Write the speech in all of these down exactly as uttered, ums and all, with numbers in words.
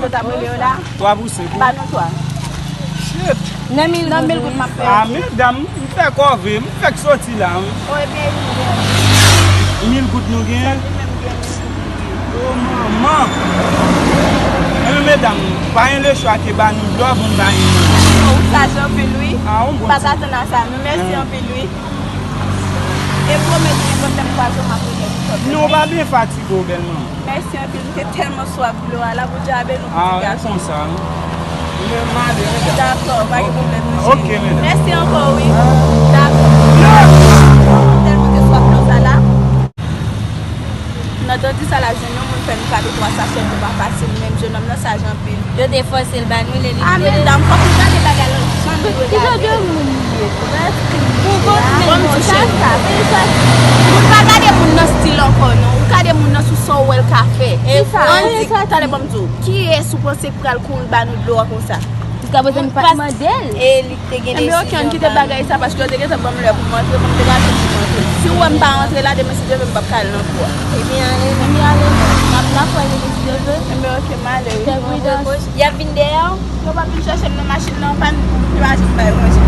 Yo t ap rele yo la? Twa pou senk, wi. Ba nou twa. Shit. Nan mil goud, m ap peye. Ah, medam, m fè kòve, m fèk soti la, wi. Oh, ebyen, mil goud nou genyen. Oh, manman. Enben, medam, pa gen lechwa ke ba nou dlo pou n ba nou. Oh, ou saj anpil, wi. Ah, ou bon. Pa t atann a sa, non. Mèsi anpil, wi. E pwomèt mwen, lòt lè m kwaze w, m ap rele w. Non, ou pa byen fatige w, bèl manman. Mèsi anpil, m te tèlman swaf dlo a la, Bondye a beni w, pitit gason. Ah, konsa, wi. Men m ale, medam. Dakò, pa gen pwoblèm, non, cheri. Ok, medam. Mèsi ankò, wi. Dakò. Tèlman te swaf dlo sa la. Nan tandis a la jwenn yon moun fè nou kado twa sachè dlo pa fasil, menm jennonm nan saj anpil. Yo te fòse l ba nou, lè li. Ah, medam, fòk nou gade bagay lan jan nou dwe gade. Ki jan de moun li ye? Pou vant menm bon, cheri. Moun pa gade moun nan stil ankò, non. Ou gade moun nan sou sa w wè l ka fè. Ann di, tande, ban m di w, kiyès ou panse k pral kouri ba nou dlo a konsa? Jiskaprezan, m pa t mande l. E li te gen desizyon. Enben, ok, ann kite bagay sa, paske yo te gentan ban m lè pou m antre, ban m te ka vin pou m antre. Si w wè m pa antre la, demen, si Dye vle, m p ap ka al nan kou a. Ebyen, ale. Ebyen, ale. M ap la fwa, demen, si Dye vle. Enben, ok, m ale, wi. Fè pridans. Y ap vin dèyè w? Yo p ap vin chèche m nan machin nan, pa m imajine bay manje.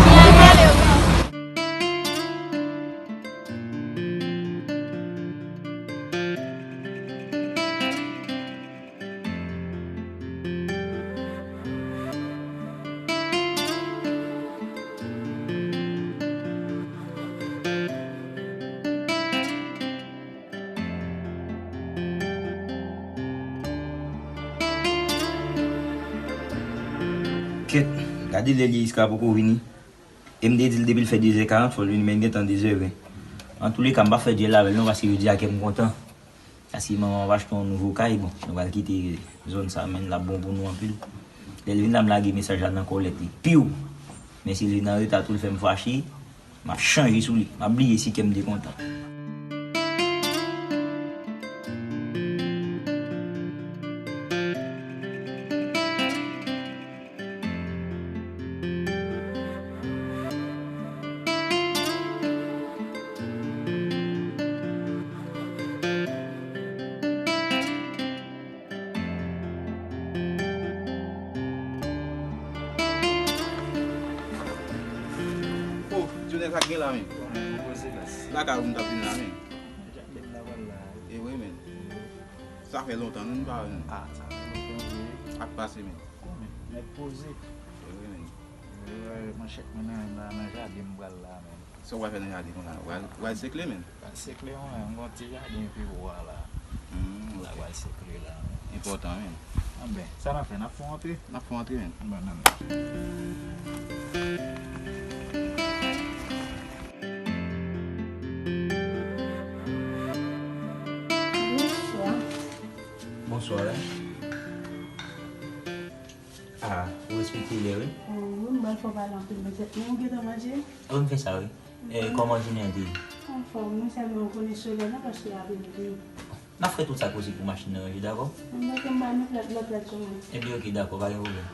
Ebyen, ale, wi. Kèt, gade lè li ye, Iska poko vini. E m te di l depi l fè de zè karant fò l vini, men l gentan de zè ven. Antouleka, m p ap fè dyèl avè l non, paske jodi a kè m kontan. Paske manman m ap achte yon nouvo kay, bon, nou pral kite zòn sa, men l ap bon pou nou anpil. Lè l vin la, m lage mesaj la nan kòlèt li. Piw! Men si l vin anreta tou, l fè m fache, m ap chanje sou li. M ap bliye si kè m te kontan. Oh, Dionel, sa k gen la menm? Lakay ou m t ap vin la menm. E wi, men. Sa fè lontan, nou, nou pa wè, men. Ah, sa fè lontan, wi. Sa k pase, men? Kòman? Nèt poze. E wi, men. Wi, manchèt mwen nan, nan, nan jaden m pral la, men. Sa w pral fè nan jaden konsa? W pral, w pral sekle, men? Pral sekle, wi, m gon ti jaden epi bwa la. Hmm, ok. Sa pral sekle la, men. Enpòtan, men. Anben, sa n ap fè, n ap fè w antre? N ap fè w antre, men. Bon, nan, men. Bonswa. Bonswa. Ah, ou respekte lè, wi. Oh, wi, m pral fè w pale anpil, men tèt mwen, ou gentan manje? Wi, m fè sa, wi. Eh, kòman jounen an te ye? Anfòm, wi, sèlman ou konnen solèy la, paske l ap vin. N ap fè tout sa k posib pou machin nan ranje, dakò? Mwen te ba nou plèt, lòt plèt sou mwen. Ebyen, ok, dakò, pa gen pwoblèm.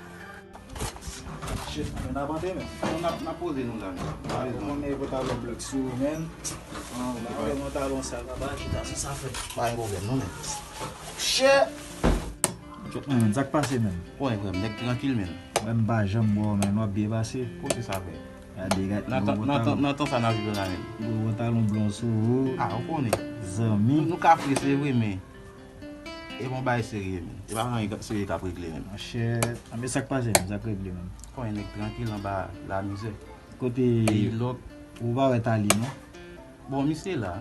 Shit, men n ap antre, men. N ap, n ap poze nou la, men. Ou konnen yo ta lòt blòk sou ou, men. Ou konnen yo ta lòt sal papa, chita sou sa fè. Pa gen pwoblèm, non, men. Shit! Shit, men, men, sa k pase, men? Wè, frè m, nèg trankil, men. Mwen, m pa janm wè w, men, w ap byen pase. Kote sa, frè? Gade, gade, nan tan, nan tan, nan tan sa n ap viv la menm. Gwo pantalon blon sou ou. Ah, ou konnen. Zanmi. Nou, nou ka fre, se vre, men e pa yon bagay serye, men. E pa yon bagay serye k ap regle, men. Monchè, anben sa k pase, men, sa k regle, men. Konnen nèg trankil anba lamizè. Kote. Peyi lòk. Ou pa wè Tali, non? Bon, misye la.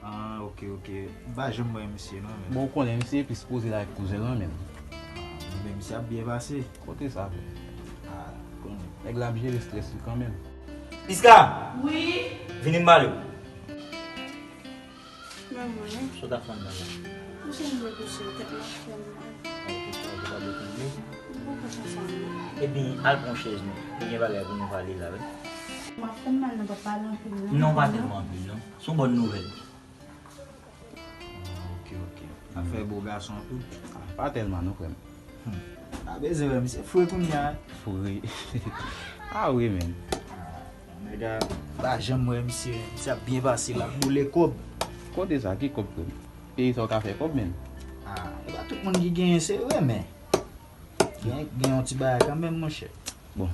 Ah, ok, ok. M pa janm wè misye non, men. Bon, ou konnen misye plis poze la avèk kouzen l lan, men. Ah, men misye ap byen pase. Kote sa, frè? Ah, konnen. Nèg la ap jere strès li kanmenm. Iska! Wi? Vini m pale w. Men mwen. Sa w t ap fè anndan la? Kouche m vle kouche, tèt m ap fè m mal. Ah, ok, sa, ou pa vle konn li? M poko konsa, non. Ebyen, al pran chèz nou. Nou gen bagay pou nou pale la, wi. M ap fè m mal, non, pa pale anpil, non. Non, pa tèlman anpil, non. Se yon bòn nouvèl. Ah, ok, ok. Afè bo gason tou. Ah, pa tèlman non, frè m. Hmm. Pa bezwen wè misye fre kounye a. Fre. Ah wi, men. Ah, nèg la, pa janm wè misye. Misye ap byen pase, l ap boule kòb. Kote sa? Ki kòb, frè m? Peyi sa w ka fè kòb, men. Ah, E pa tout moun ki genyen, se vre, men gen, gen yon ti bagay kanmenm, monchè. Bon,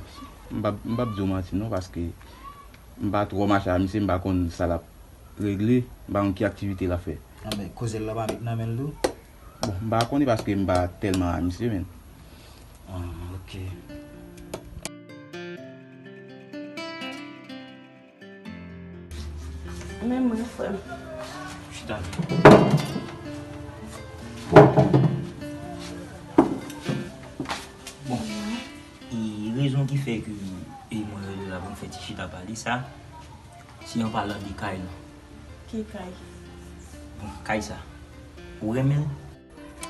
m p ap, m p ap di w manti non, paske m pa twò mache a misye, m pa konn sa l ap regle, m pa konn ki aktivite l ap fè. Anben, koze l la pa met nan men l tou? Bon, m pa konnen paske m pa tèlman a misye, men. Ah, ok. Men mwen, frè m. Chita. Bon, e rezon ki fè ke e mwen rele w la pou n fè ti chita pale sa, se an palan de kay la. Ki kay? Bon, kay sa. Ou renmen l?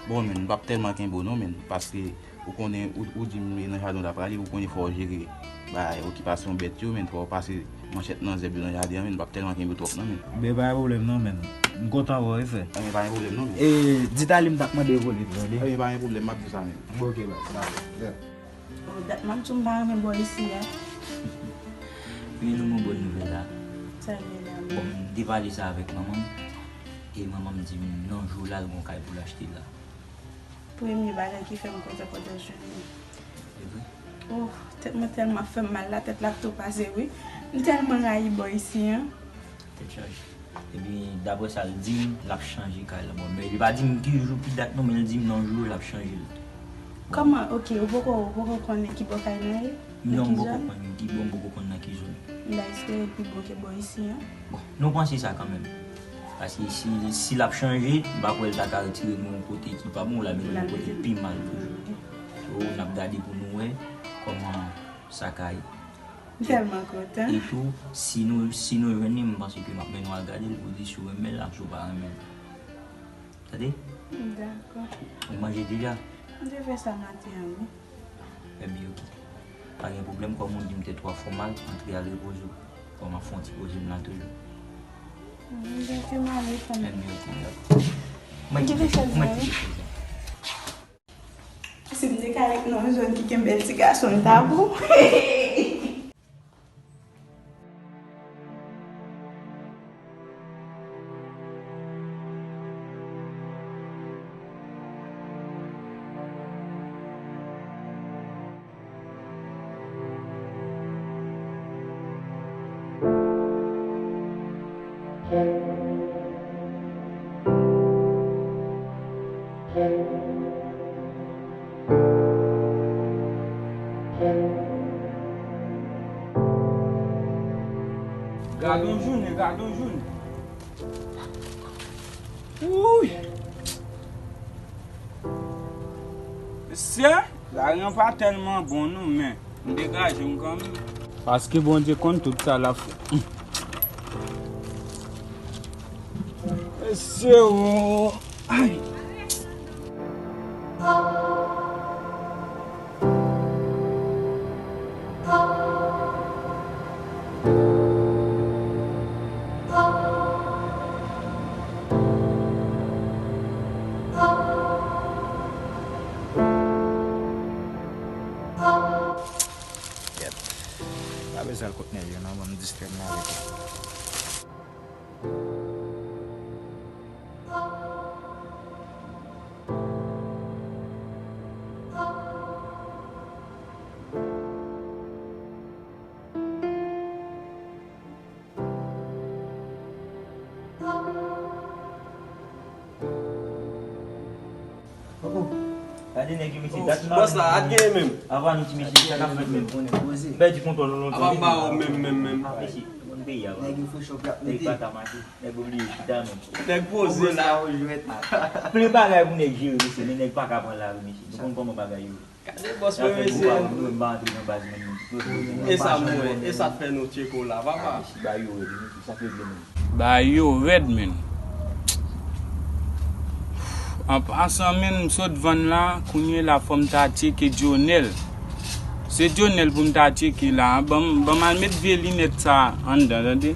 Bon, men, m p ap tèlman kenbe w non, men, paske ou konnen, ou, ou di m e nan jaden w ta prale, ou konnen fò w jere bagay, okipasyon bèt yo, men, fò w pase manchèt nan zèb yo nan jaden an, men, m p ap tèlman kenbe w twòp non, men. Ben, pa gen pwoblèm non, men. M kontan wè w, wi, frè. Anben, pa gen pwoblèm non, men. E, di Tali m t ap mande w pou li tou, tande? Anben, pa gen pwoblèm, m ap di w sa, men. Ok, baz, dakò. Yeah. Oh, dat m ap di w m pa renmen bò isi a. Wi, nou gon bòn nouvèl la. Sa l ye la? Bon, m te pale sa avèk manman m, e manman m di m nan jou la, l gon kay pou l achte la. Premye bagay ki fè m kontan pandan jounen. Se vre? Oh, tèt mwen tèlman ap fè m mal la, tèt la ap tou pase, wi. M tèlman rayi bò isi an. Tèt chaje. Epi, daprè sa l di m, l ap chanje kay la. Bon, men li pa di m ki jou, ki dat non, men l di m nan jou l ap chanje l. Kòman? Ok, ou poko, ou poko konnen ki bò kay lan ye? Non, m poko konn ki bò, m poko konn nan ki zòn. M ta espere l pi bon ke bò isi an. Bon, nou panse sa kanmenm. Paske si, si l ap chanje, m pa kwè l ta ka retire nou yon kote ki pa bon, l ap mete nou yon kote pi mal toujou. So, n ap gade pou nou wè kòman sa ka ye. M tèlman kontan. E tou, si nou, si nou jwenn li, m panse ke m ap mennen w al gade l pou di si w renmen l ak si w pa renmen l. Tande? Dakò. Ou manje deja? M te fè sa maten an, wi. Ebyen, ok. Pa gen pwoblèm, kòm ou di m tèt ou ap fè w mal, antre al repoze w. Kòm m ap fè yon ti poze m la toujou. M te mal, wi, frè m. Ebyen, ok, dakò. Mwen kite chèz la, wi. Si m te ka ret nan yon zòn ki gen bèl ti gason, m ta bon. Gad on jounen, gad on jounen. Wouy! Mesye, lari an pa tèlman bon non, men m degaje m kanmenm. Paske Bondye konn tout sa l ap fè. Mesye o! Ay! Yèt. Pa bezwen al kot nèg yo non, ban m distrè m avèk yo. Oh, oh. Gade nèg yo, mesye, dat mal. Bòs la, at genyen menm. Apa nou ti mesye, sa k ap fèt menm? Pèdi kontwòl nou lontan. Apa m ba w menm, menm, menm. Ah, mesye, moun peyi a, nèg yo fè chòk y ap mete. Nèg pa ka mache. Nèg oblije chita menm. Nèg poze la. Plen bagay pou nèg jere, mesye, men nèg pa ka pran lari, mesye. Nou konn kòman bagay yo ye. Gade bòs mwen, mesye. Nou pa, nou pa antre nan baz menm. E sa m wè, e sa k fè nou tcheke w la, papa. Ah, mesye, bagay yo rèd, mesye, sa k regle menm. Bagay yo rèd, menn. An pasan, menn, m sot vann la, kounye la, fò m ta tcheke Dionel. Se Dionel pou m ta tcheke la. Ban m, ban m al met vye linèt sa anndan, tande.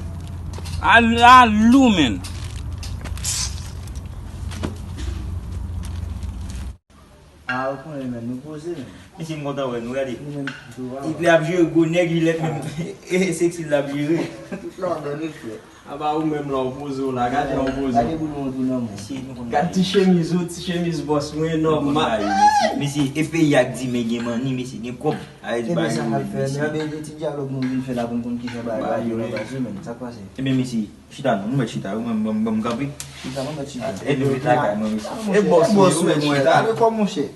Al, al lou, menn. Ah, ou konnen, menn, nou poze, menn. Mesye, m kontan wè nou, gade. Nou menm tou, epi l ap jere gwo nèg, jilèt menm. E seksi l ap jere. Tout la, mesye. Aba ou menm la, w poze w la, gade jan w poze w. Gade boul wont ou nan men. Mesye, nou konn bagay. Gad ti chemiz ou, ti chemiz bòs mwen, nòmal. Mesye, e peyi a k di men gen manni, mesye, gen kòb. Ebyen, sa k ap fè, men, ebyen, ti dyalòg nou vin fè la pou n konn kijan bagay la ye nan baz yo, men. Sa k pase? Ebyen, mesye, chita non, nou mèt chita wi, mwen, mwen, mwen, m kanpe. Chita, mwen mèt chita. E nou met lakay mwen, mesye. E bòs, bòs, mwen, mwen, gade kò monchè.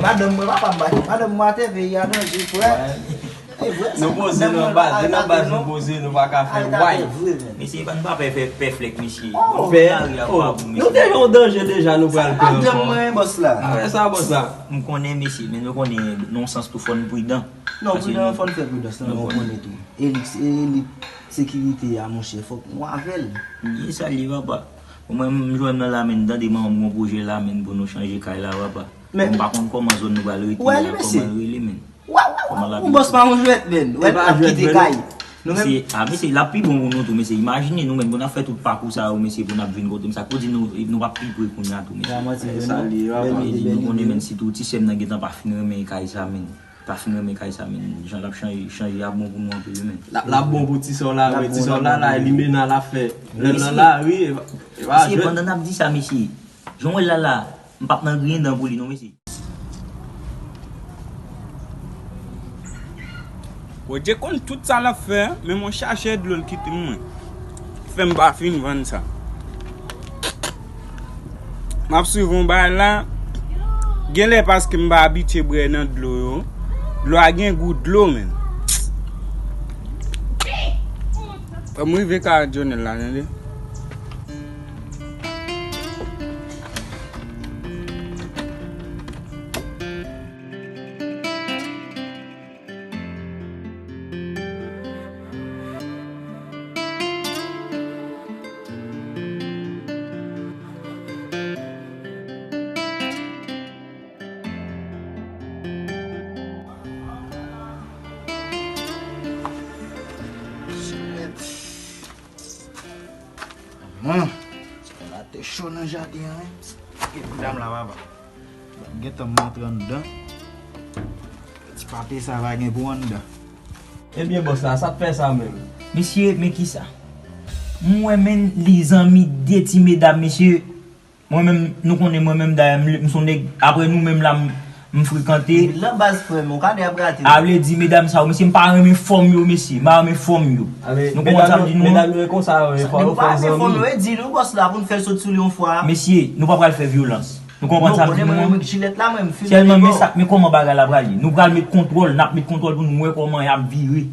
Madanm mwen, papa m bati. Madanm mwen atè, peyi a danje, frè. Nou poze nan baz, se nan baz nou poze, nou pa ka fè way. Mesye, pa, nou pa pè fè pè flèk, mesye. Pè, nou te yon danje deja, nou pral pè ankò. Mwen, bòs la. Apre sa, bòs la. M konnen, mesye, men nou konnen nan yon sans tou fò n pridan. Non, pridan, fò n fè pridans lan, nou konnen tou. Elit, elit sekirite a, monchè, fòk nou avè l. Li ye sa l ye, papa. Mwen, m jwenn nan la, men, m tande manman m gon pwojè la, men, pou nou chanje kay la, papa. Men m pa konn kòman zòn nou pral rete la, kòman l rele, men. Wè, wè, wè, yon bòs pa yon jwèt, men. Wè, n ap kite kay. Nou menm. Mesye, a, mesye, l ap pi bon pou nou tou, mesye. Imajine nou menm, pou n ap fè tout pakou sa yo, mesye, pou n ap vin kote m. Sa k pou di nou, nou p ap pi pre kounye a tou, mesye. Sa li, bèl ide, bèl ide. Nou konnen, men, sitou ti sè m nan gentan pa fin renmen kay sa, men. Pa fin renmen kay sa, men. Jan l ap chanje, chanje a bon pou nou anpil wi, men. L ap, l ap bon pou ti sè w la, wi. Ti sè w la, la, limena l ap fè. Lè l nan lari, e pa, e pa jwèt. Mesye, pandan n ap di sa, mesye, jan w wè l la, la, m p ap nan griyen dan pou li, non, mesye. Bondye konn tout sa l ap fè, men mwen chache dlo l kite mwen. Fè m pa fin vann sa. M ap swiv yon bagay la. Genlè paske m pa abitye bwè nan dlo yo. Dlo a gen gou dlo, men. Fè m rive kay Jonel la, tande. Manman, sa la te cho nan jaden an, wi. Kite dam la, papa. Ban m gentan m antre anndan. Ti pate sa pa gen pou anndan. Ebyen, bòs la, sa k fè sa menm? Mesye, men kisa? M wè, men, li zanmi de ti medam, mesye. Mwen menm, nou konnen mwen menm, dayè, m, m se yon nèg, apre nou menm la, m, m frekante. Epi nan baz frè m, ou ka de ap rate. A vle di, medam sa yo, mesye, m pa renmen fòm yo, mesye, m pa renmen fòm yo. Nou konprann sa m di nou an? Medam yo e konsa yo ye, fò yo fè zanmi. Nèg ou pa renmen fòm yo, e di nou bòs la pou n fè l sot sou li yon fwa. Mesye, nou pa pral fè vyolans. Nou konprann sa m di nou an? Mwen, mwen, jilèt la, mwen, m fini. Sèlman, men sa, men kòman bagay la prale? Nou pral met kontwòl, n ap met kontwòl pou nou wè kòman y ap vire.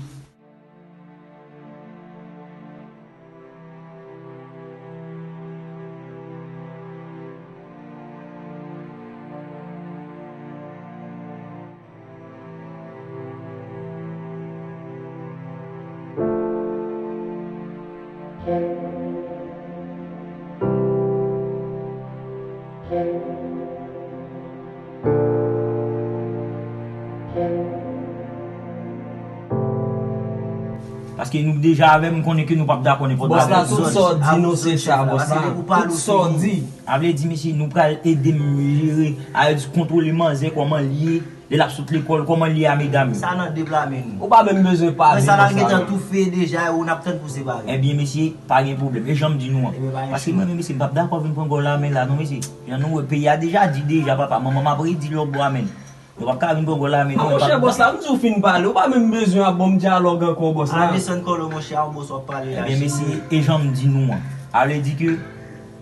Paske nou deja avè m, m konnen ke nou p ap dakò nenpòt bagay. Bòs la, tout sa w di nou se sa, bòs la. Tout sa w di. A vle di, mesye, nou pral ede m jere, a vle di kontwole manzè, kòman l ye, lè l ap sot lekòl, kòman l ye a medam yo. Sa nan de pla men nou. Ou pa menm bezwen pale bòs la. Mwen sa la gentan toufe deja, e ou n ap tann pou separe. Ebyen, mesye, pa gen pwoblèm. E jan m di nou an. Paske mwen menm, mesye, m p ap dakò vin pran gòl la men la, non, mesye. Jan nou wè, peyi a deja di deja, papa, manman m ap redi lòt bò a men. Nou p ap ka vin pran gòl la men non. A, monchè, bòs la, m di w fin pale, ou pa menm bezwen ap ban m dyalòg ankò, bòs la. A, desann kòlè w, monchè, a, w bòs w ap pale la. Ebyen, mesye, e jan m di nou an. A vle di ke,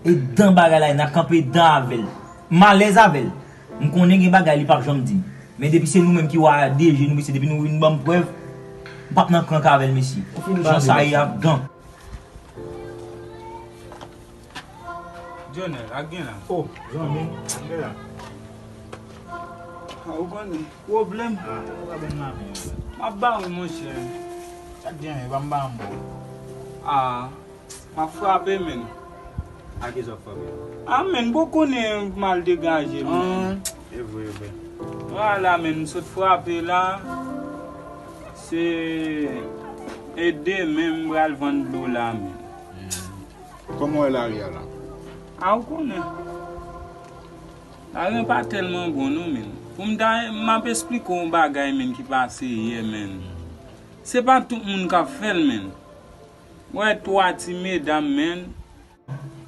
e dan bagay la, n a kanpe dan avè l. M alèz avè l. M konnen gen bagay li p ap janm di m. Men depi se nou menm ki wa de je nou, mesye, depi nou vin ban m prèv, m p ap nan krank avè l, mesye. Jan sa ye ap dan. Jonel, ak gen la. O, zanmi, ak gen la. A, ou konnen, pwoblèm. A, ou ka ban m lamen. M ap ba ou, monchè. Ak gen, e pa m ba m ba w. A. M ap frape, men. A kisa w ap frape? A, men, bon konnen m al degaje, men. E vre, e vre. Vwala, men, m sot frape la. Se e demen m pral vann dlo la, men. Kòman w wè lari a la? A, ou konnen. Lari an pa tèlman bon non, men. Pou m ta, m ap esplike w yon bagay, menn, ki pase yè, menn. Se pa tout moun k ap fè l, menn. Wè, twa ti medam, menn.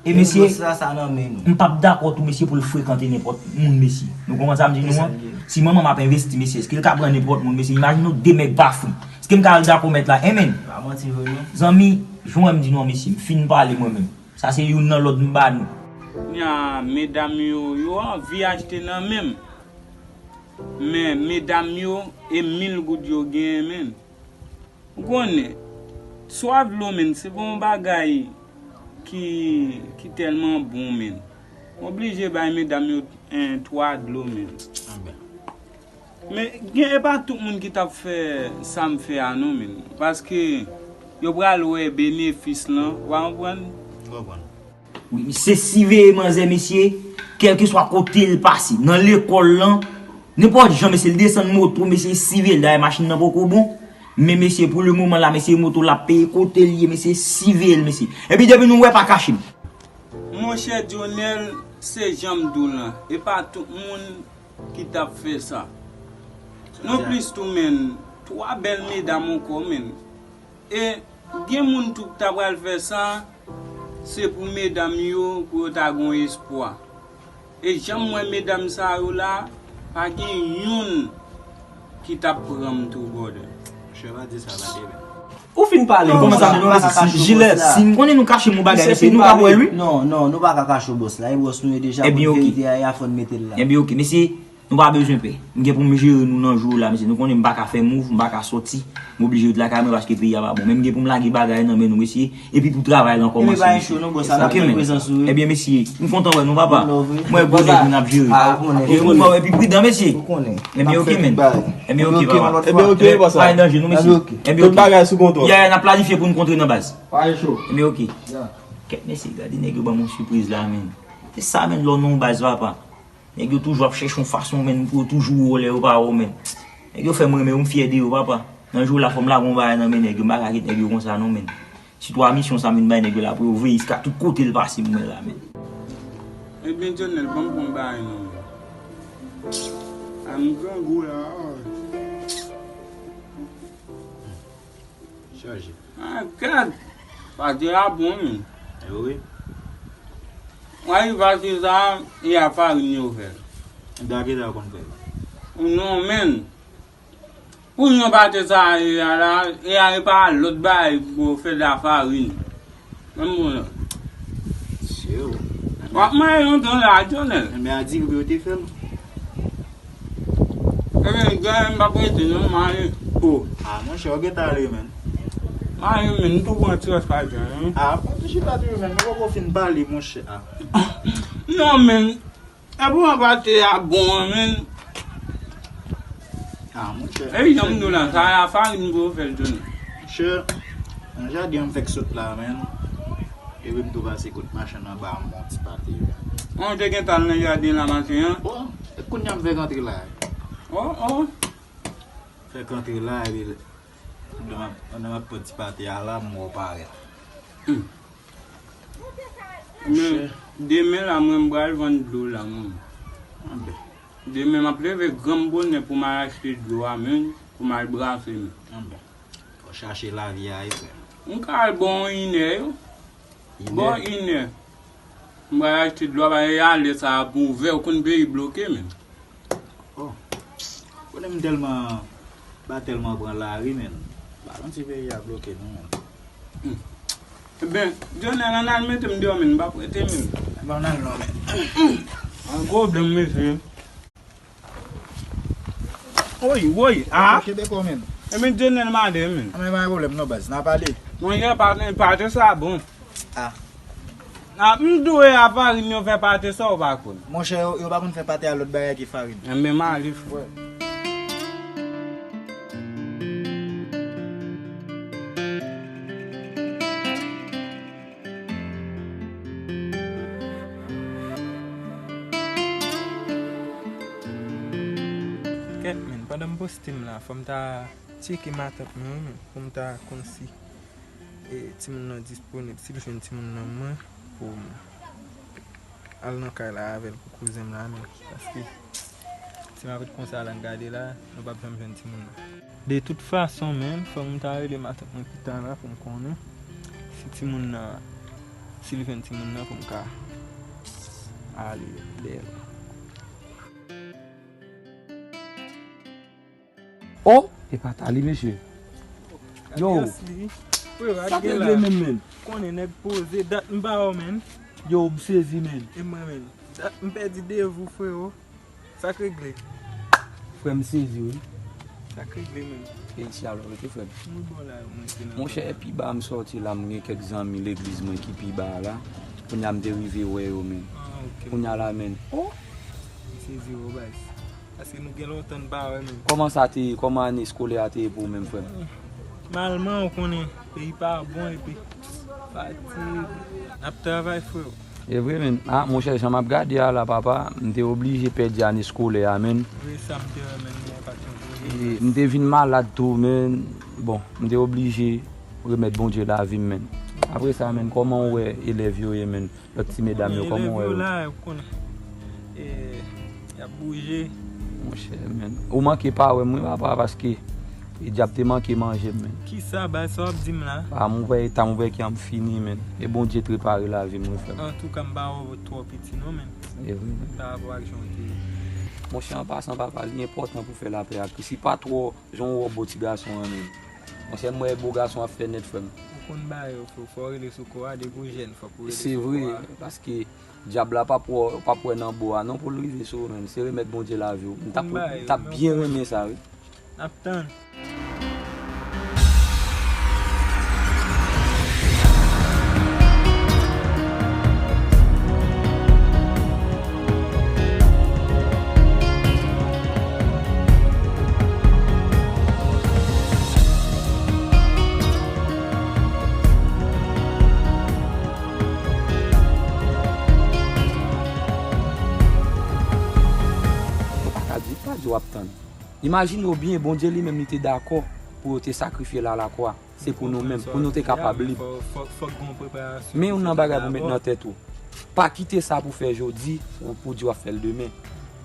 E mesye, m p ap dakò tou, mesye, pou l frekante nenpòt moun, mesye. Nou konprann sa m di nou an? Si manman m ap envesti, mesye, èske l ka pran nenpòt moun, mesye? Imajine w de nèg pa fri. Èske m ka al dakò mèt la? Enmen. Pa manti vre, non. Zanmi, jan m di nou an, mesye, m fin pale mwen menm. Sa se youn nan lòd m ba nou. Nya, medam yo, yo anvi achte nan men m. Men, medam yo, e mil goud yo genyen, menn. Ou konnen, swa dlo, menn, se pa yon bagay ki, ki tèlman bon, menn. M oblije bay medam yo, en, twa dlo, menn. Anben. Men, gen, e pa tout moun ki t ap fè sa m fè a, non, menn. Paske yo pral wè benefis lan, w a konprann? M konprann. Wi, misye siveye manzè, mesye, kèlkeswa kote l pase. Nan lekòl lan, nenpòt jan, mesye, l desann moto, mesye, siveye l. Dayè, machin nan poko bon. Men, mesye, pou le moman la, mesye, moto l ap peye kote l ye, mesye, siveye l, mesye. Epi depi nou wè, pa kache m. Monchè Dionel, se jan m di w lan, e pa tout moun ki t ap fè sa. Non plis tou, menn, twa bèl medam ankò, menn. E gen moun tou ki ta pral fè sa, se pou medam yo, pou yo ta gon espwa. E jan m wè medam sa yo la, pa gen youn ki t ap pran m tou, brother. Monchè, pa di sa, pa di, men. Ou fin pale, non, kòman sa, non, non, non, non, non, Jilè, si m konnen nou kache m yon bagay, mesye, nou ka wè l, wi. Non, non, nou pa ka kache w, bòs la. E bòs nou ye deja, ebyen, kote verite a ye a, fò n mete l la. Ebyen, oke, mesye, nou pa bezwen pè. M gen pou m jere nou nan jou la, mesye. Nou konnen m pa ka fè move, m pa ka sòti. M oblije ret lakay mwen paske peyi a pa bon. Men m gen pou m lage bagay nan men nou, mesye. Epi pou travay la ankò, mesye. Ebyen, pa gen cho, non, bòs la, n ap tann prezans ou, wi. Ebyen, mesye, m kontan wè nou, papa. Mwen, bonè, nou ap jere. Epi pridan, mesye. Ebyen, oke, men. Ebyen, oke, papa. Ebyen, oke, papa. Pa gen danje, non, mesye. Ebyen, oke. Tout bagay sou kontwòl. Ya, ya, n ap planifye pou n kontre nan baz. Pa gen cho. Ebyen, oke. Kèt, mesye, gade nèg yo ban m yon sipriz la, men. Se sa, men, lè w nan yon baz, papa. Nèg yo toujou ap chèche yon fason, men, pou yo toujou wè w lè yo pa wè w, men. Nèg yo fè m renmen yo, m fyè de yo, papa. Nan jou la, fò m lage yon bagay nan men nèg yo, m pa ka kite nèg yo konsa, non, men. Sitou a misyon sa m vin bay nèg yo la pou yo veye jiska tout kote l pase m wè la, men. Ebyen, Dionel, ban m pran yon bagay non, men. A m grangou la. Chaje. A gad! Pate a bon, men. E wi. Mwen rive achte sa, e a farin yo fè l. Ebyen, a ki sa yo konn fè l? Non, men. Pou jan pate sa a ye a la, e a e pa lòt bagay pou yo fè lafarin. Menm bon la. Sure. W ap manyen lontan la, Dionel. Ebyen, a diri pou yo te fè l. Ebyen, gade m p ap rete non, m ale. O, a, monchè, ou gentan ale, menn. M ale, menn, m tou pran ti rès pa jan, wi. A, ou tou chita toujou, menn, nou poko fin pale, monchè, a. Non, menn. Epi w anba tè a bon an, menn. A, monchè. Epi jan m di w la, sa a farin pou yo fè l tounen. Monchè, nan jaden an m fèk sot la, menn. Epi m tou pase kot machann anba a, m pran ti pate. Mwen te gentan al nan jaden la maten an. Bon, e kounye a m fèk antre la. O, o. Fèk antre la, epi pandan m ap, pandan m ap pran ti pate a la, m wè w parèt. Hmm. Men, demen la, mwen, m pral vann dlo la, mwen. Anben. Demen, m ap leve granm bonè pou m al achte dlo a, men, pou m al brase, men. Anben. Fò chache lavi a, wi, frè. M ka al bò yon inè, yo. Inè? Bò inè. M pral achte dlo a, paske alè sa a pou ouvè, ou konn peyi bloke, men. O. Konnen m tèlman, pa tèlman pran lari, men. Balon ti peyi a bloke nou, men. Hmm. Ebyen, Dionel, ann al mete m deyò, men, m p ap rete, men. Bon, ann al non, men. Hmm. An pwoblèm, mesye. Woy, woy, a? Kenbe kò w, men. Ebyen, Dionel mande, men. A, men, pa gen pwoblèm, non, baz. N a pale. Monchè, pa, pate sa bon. A. A, m di w e a farin yo fè pate sa ou pa konn. Monchè, yo, yo pa konn fè pate a lòt bagay ke farin. Enben, m ale, frè. Kèt, men, pandan m poste m la, fò m ta tcheke matant mwen, wi, men, pou m ta konn si, e, timoun nan disponib, si l jwenn timoun nan mwen, pou m al nan kay la avè l pou kouzen m la, men, paske Avèk konsa la n gade la, nou p ap janm jwenn timoun nan. De tout fason, menn, fò m ta rele matant mwen pita la pou m konnen si timoun nan, si l jwenn timoun nan pou m ka ale dèyè l. Oh, e pa Tali, mesye. Yo, sa k regle menm, menn? Konnen nèg poze, dat m ba w, menn. Yo, m sezi, menn. E mwen, menn. Dat m pèdi de vou, frero. Sa k regle? Frè m sezi, wi. Sa k regle, menn? Peyi sal, rete, frè m. Mwen bon la, mwen se nan. Monchè, pi ba m sòti la, m gen kèk zanmi legliz mwen ki pi ba la. Kounye a m te rive wè yo, menn. Ah, ok. Kounye a la, menn. Oh! M sezi, wi, baz. Paske nou gen lontan n pa wè, menn. Kòman sa te ye? Kòman ane eskolè a te ye pou ou menm, frè m? Malman, ou konnen, peyi pa bon epi fatig. N ap travay, frè. E vre, menn. Ah, monchè, jan m ap gade a la, papa, m te oblije pèdi ane eskolè a, menn. Vre, sa m te wè, menn, mwen pa t yon vre. E, m te vin malad tou, menn. Bon, m te oblije remèt Bondye lavi m, menn. Apre sa, menn, kòman w wè elèv yo ye, menn? Lòt ti medam yo, kòman w wè yo? Elèv yo la, ou konnen. E, y ap bouje. Monchè, menn. Ou manke pa wè m, wi, papa, paske e dyab te manke manje m, menn. Kisa, baz, sa w ap di m la? Ah, m wè eta m, m wè ki an m fini, menn. E Bondye t repare lavi m, wi, frè m. Antouka, m pa wè w twò piti, non, menn. E vre, menn. Pa rapò ak jan w te ye. Monchè, an pasan, papa, li enpòtan pou fè lapè ak Kris. Li pa twò jan w wè bo ti gason an, menn. Monchè, m wè bo gason ap fè nèt, frè m. Ou konn bagay yo, frè. Fò w rele sou kò a, depi w jèn, fòk ou rele sou kò a. Se vre, paske dyab la p ap wè, p ap wè nan bo a non pou l rive sou ou, menn. Se remèt Bondye lavi w. M t ap, m t ap byen renmen sa, wi. N ap tann. Ou pa ka di, pa di w ap tann. Imajine w byen, Bondye li menm li te dakò pou yo te sakrifye l alakwa. Se pou nou menm, pou nou te kapab lib. Men youn nan bagay pou met nan tèt ou. Pa kite sa pou fè jodi, ou pou di w ap fè l demen.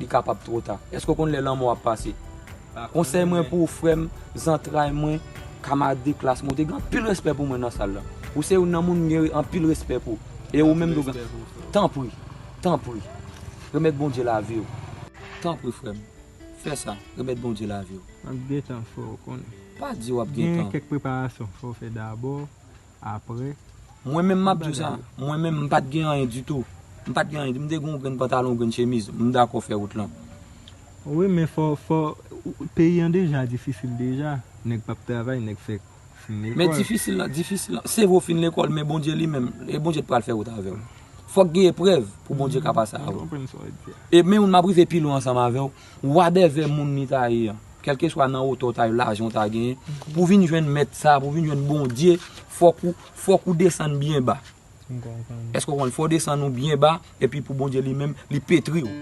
Li kapab twò ta. Èske w konn lè lanmò ap pase? Konsèy mwen pou ou, frè m, zantray mwen, kamarad de klas mwen, ou te gen anpil respè pou mwen nan sal la. Ou se youn nan moun m gen anpil respè pou. E ou menm tou, tanpri, tanpri, remèt Bondye lavi w. Tanpri, frè m. Fè sa, remèt Bondye lavi w. M ap gentan fè w konnen. Pa di w ap gentan. Gen kèk preparasyon fò w fè dabò, apre. Mwen menm m ap di w sa, mwen menm m pa t gen anyen ditou. M pa t gen anyen, m te gen yon grenn pantalon, yon grenn chemiz, m dakò fè wout lan. Wi, men fò, fò, peyi an deja difisil deja, nèg p ap travay, nèg fè Men difisil lan, difisil lan. Se vre w fin lekòl, men Bondye li menm, e Bondye t pral fè wout avè w. Fòk gen eprèv pou Bondye ka pase avè w. E men youn m ap rive pi lwen ansanm avè w. Wadèvè moun li ta ye an, kèlkeswa nan wotè w ta ye, lajan w ta genyen, pou vin jwenn mèt sa, pou vin jwenn Bondye, fòk ou, fòk ou desann byen ba. Èske w konprann? Fò w desann ou byen ba, epi pou Bondye li menm, li petri w.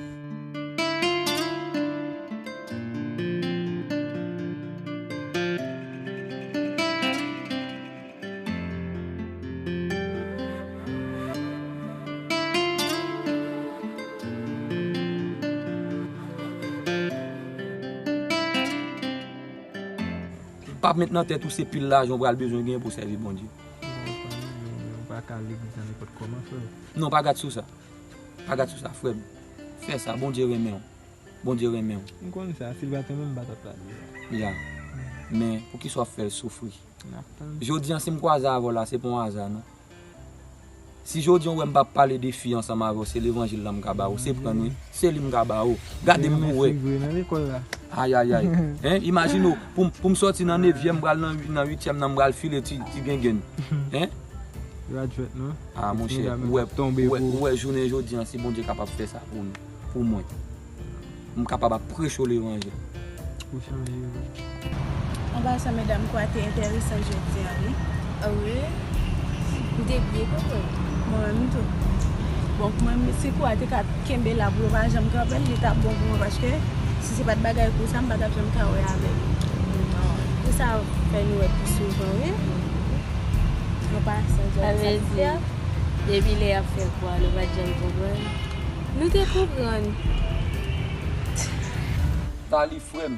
Pa met nan tèt ou se pil lajan w pral bezwen genyen pou w sèvi Bondye. Ou pa ka legliz nan nenpòt kòman, frè. Non, pa gad sou sa. Pa gad sou sa, frè m. Fè sa, Bondye renmen w. Bondye renmen w. M konn sa, si l pa t renmen m, m pa t ap pale sa. Ya. Men, poukisa w ap fè l soufri? N ap tann. Jodi an, si m kwaze avè w la, se pa yon aza, non. Si jodi an w wè m pa pale de fi ansanm avè w, se levanjil la m ka ba ou. Se prann, wi. Se li m ka ba ou. Gade m pou wè. Ayayay. Hein, imajine w, pou m, pou m sòti nan nevyèm, m pral nan uit, nan uityèm nan, m pral file ti, ti gengenn. Hein? Yo adjwèt, non? Ah, monchè, ou wè, ou wè, ou wè jounen jodi an, si Bondye kapab fè sa pou nou, pou mwen, m kapab ap preche w levanjil. Ou chanje, wi. An pasan, medam, kou a te enteresan jodi an, wi. Ah wi? M te byen konprann. Mwen menm tou. Bon, pou mwen, si kou a te ka kenbe la pou yo pa janm kanpe l, li t ap bon pou mwen, paske si se pa t bagay kou sa, m pa t ap janm ka wè avè l. Se sa fè nou wè pi souvan, wi. An pasan, sa vle di, depi lè y ap fè kou a, nou pa t janm konprann. Nou te konprann. Sali, frè m.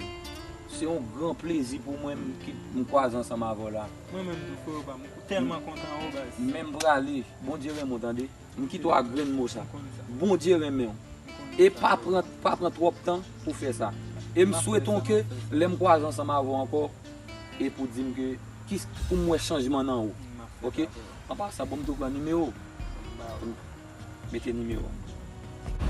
Se yon gran plezi pou mwen m ki, m kwaze ansanm avè w la. Mwen menm tou, frè pa m. M tèlman kontan, o baz. Men m prale. Bondye renmen w, tande. M kite w ak grenn mo sa. M konn sa. Bondye renmen w. M konn sa. E pa pran, pa pran twòp tan pou fè sa. E m swete w ke lè m kwaze ansanm avè w ankò, e pou di m ke, ki, pou m wè chanjman nan ou. M ap fè sa, frè. Oke? An pasan, bon, m tou pran nimewo w. M ba w. Mete nimewo w.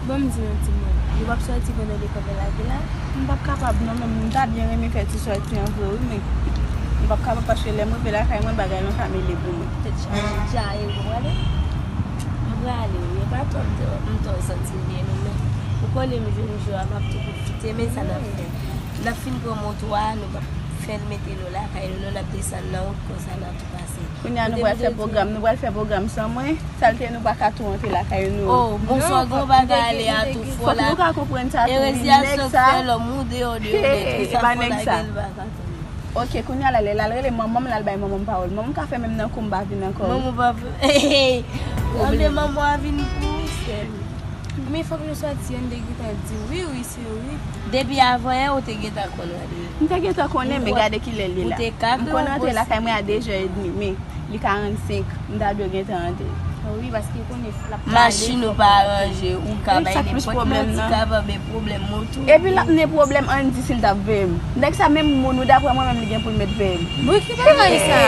Ban m di yon ti mo. Nou p ap sòti pandan lekòl la lage la? M p ap kapab non, men m ta byen renmen fè ti sòti an vre wi, men m p ap kapab paske lè m rive lakay mwen, bagay lan ka mele pou mwen. Tèt chaje, dja e ou prale? M prale wi, e pa twò m t-, m twò santi m byen non, men ou konnen m jwenn jou a, m ap tou pwofite, men sa n ap fè. N ap fin pran moto a, nou p ap fè l mete nou lakay nou non, n ap desann nan wout konsa n ap tou pase. Kounye a nou pral fè pwogram, nou pral fè pwogram san mwen. Sa l te nou pa ka tou antre lakay nou. Oh, bonswa, gon bagay ale a tou fò la. Fòk nou ka konprann sa tou wi, nèg sa. Erezya sòt fè lòm ou deyò deyò nèt. Sa fò la gèl pa ka tou. Oke, kounye a la, lè l al rele manman m, l al bay manman m pawòl. Manman m ka fè menm nan kou m pa vin ankò wi. Manman pa vin. Pwoblèm. Manman a vin pou sèl. Men fòk nou sòti, an te gentan di wi, wi, se wi. Depi avan yè, ou te gentan konn randevou. M te gentan konnen, men gade kilè l ye la. M konn rantre lakay mwen a de zè edmi, men li karannsenk, m ta dwe gentan rantre. Wi, paske konnen l ap pale. Machin ou pa ranje, ou ka bay nenpòt manti, ka pa bay pwoblèm moto. Epi l ap gen pwoblèm Andy si l t ap veye m. Nèg sa menm moun ou daprè mwen menm li gen pou l met veye m. Bon, ki bagay sa?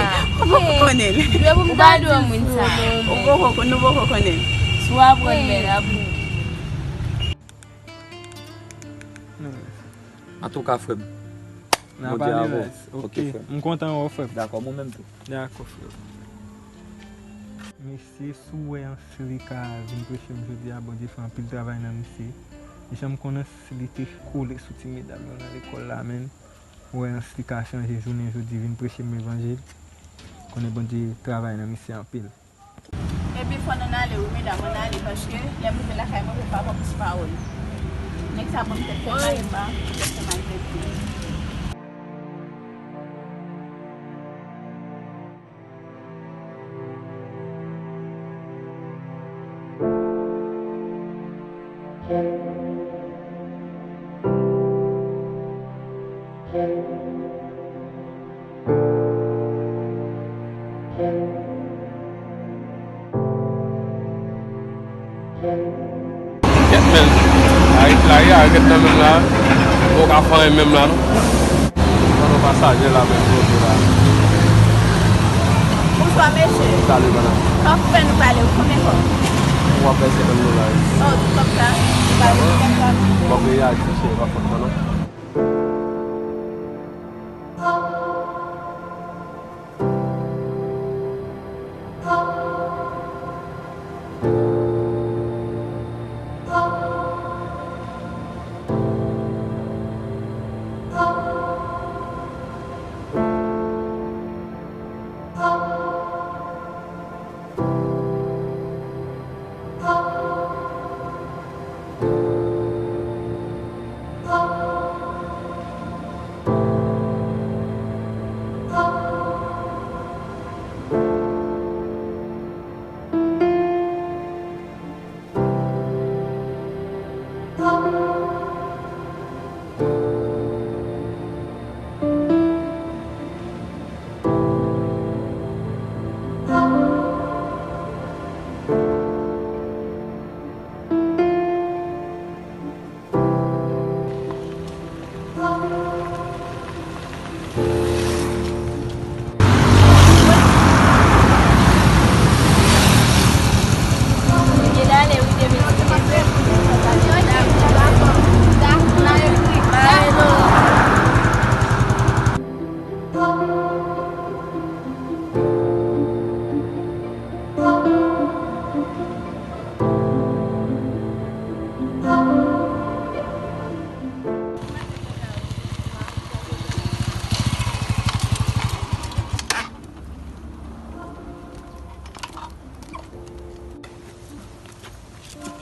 Ou poko konnen l. Ou pa dwe moun sa. Ou poko, nou poko konnen l. Si w aprann men la pou. Antouka, frè m. N a pale rès. Oke, frè m. M kontan wè w, frè m. Dakò, mwen menm tou. Dakò, frè m. Mesye, si w wè Anslika vin preche m jodi a, Bondye fè anpil travay nan misye. Jan m konn Ansli te kole sou ti medam yo nan lekòl la, menn. Ou wè Anslika chanje jounen jodi, vin preche m levanjil. Konnen Bondye travay nan misye anpil. Ebyen, fò n ann ale wi, medam, ann ale, paske lè m rive lakay mwen, papa p ap di pawòl. Nèg sa ban m tèt fè mal, m pa anvi tèt fè mal tèt tou. Kèt, men. Lari, lari a rèd nan menm la. Ou ka fè anyen menm la, non. Pran yon pasaje la, men, jodi la. Bonswa, mesye. Salut, madame. Kòb fè nou pale, ou konbyen kòb? W ap fè senkant dola, wi. Oh, di kòb sa. Ou pa gen kòb sa? M ap reyaji, cheri, pa fòt mwen, non.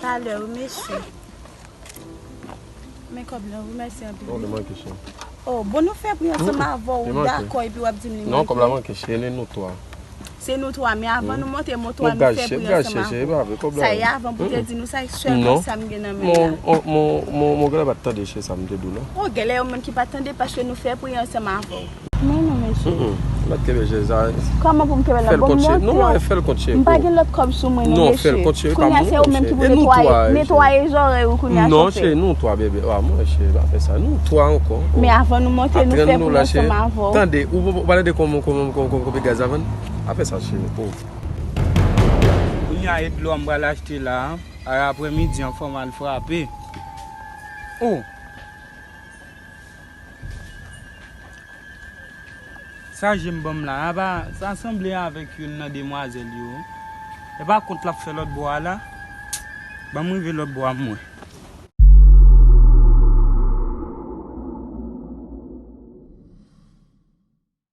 Talè wi, mesye. Men kòb la wi, mèsi anpil. Non, li manke, cheri. Oh, bon, nou fè pri ansanm avè w, ou dakò, epi w ap di m li manke. Non, kòb la manke, cheri, nou twa. Se nou twa, men avan nou monte moto a, nou fè pri ansanm avè w. Sa ye avan pou te di nou sa, e sèlman sa m gen nan men m la. Mon, mon, mon, mon, mon gèlè pa t tande, cheri, sa m te di w la. O, gèlè yo menm ki pa t tande, paske nou fè pri ansanm avè w. Men non, mesye. Mm, mm. Mèt kenbe cheri sa. Kòman pou m kenbe l? Bon, m montre w. Non, fè l kont, cheri. M pa gen lòt kòb sou mwen, non, mesye. Kounye a, se ou menm ki pou netwaye, netwaye zòrèy ou kounye a, chofè. Non, cheri, nou twa, bebe. A, mwen, cheri, pa fè sa. Nou twa ankò. Men avan nou monte, nou fè pri ansanm avè w. Tande, ou, ou, ou pale de kòman, kòman, kòman, kòman, kòman gaz la vann? Pa fè sa, cheri. Oh. Kounye a, e dlo a m pral achte la. A, aprè midi an, fò m al frape. Oh. Sa je m ban m la, apa, sa sanble avèk youn nan demwazèl yo. E pa kont l ap fè lòt bò a la. Ban m rive lòt bò a m wè.